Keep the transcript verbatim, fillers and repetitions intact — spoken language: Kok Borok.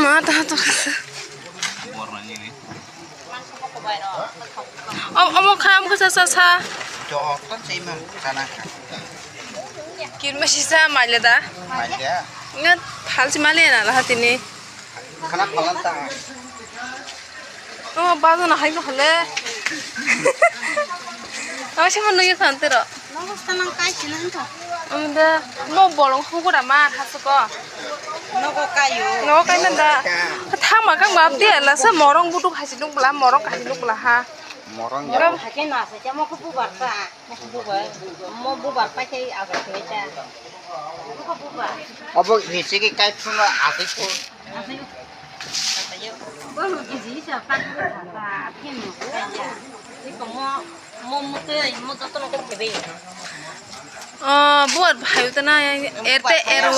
Ma ta to kasa. Om omo kham kasa sa sa. Joto se ma sana. Kirma sisa maile da. Maile. Ngat phal si male na la hatini. Khana phalan ta. Oh, bazo na hai no hale. Ang sama nui khan tero. Nogo stanang kai sina hanta. Ang da mo bolong hugura ma hasuko. Nogo kayo. Nogo kai na da. Thang ma kang ma ti la sa morong butuk hasi nuk bla morong kai nuk bla ha. Morong ya. Hake na sa chamo ko bubar pa. Mo bubar. Mo bubar pa chai aga chai ta. Mo bubar. Abo ni sigi kai phuno ati phu. Oh, buat bhai utana erte ero.